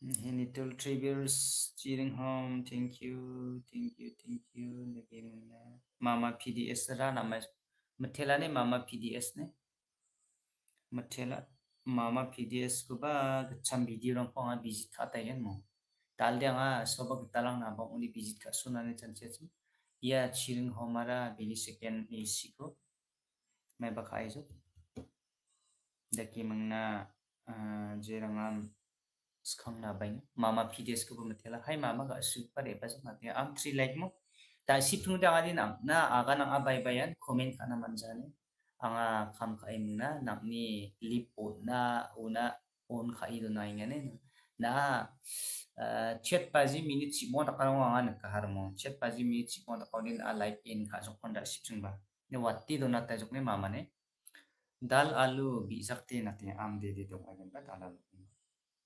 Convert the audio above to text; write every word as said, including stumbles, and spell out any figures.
Henitul Trivers Chiringhom, thank you, thank you, thank you. Lagi mana? Mama P D S ra namai. Mitelani Mama P D S ne. Mitela, Mama P D S koba gitcham video rangko anga visit ka·ataigen mo. Talde anga soba gitalrang nabang uni visit ka·sunani chanchiachim. Ia Chiringhomara bini second A C ko. Maiba ka·aijo. Dake mangna, ah, jerangam skangna baino. Mama P D S koba mitela. Hai mama ga super eba jong ate. Am three like mo. Ta si phunu da adi nam. Na aga nang abai bayan comment ka·na manjani. Anga kam ka·e mingna nangni lip on-na, ona on ka·e dona ingane. Na, ah, chat baji minute chimo dakalo anga nika harmo. Chat baji minute chimo dakalo din a like in ka jokon da sip chingba. Ne wati dona ta jokne mamane. Dal alu bijak te nate am de de dong agen ba dal alu.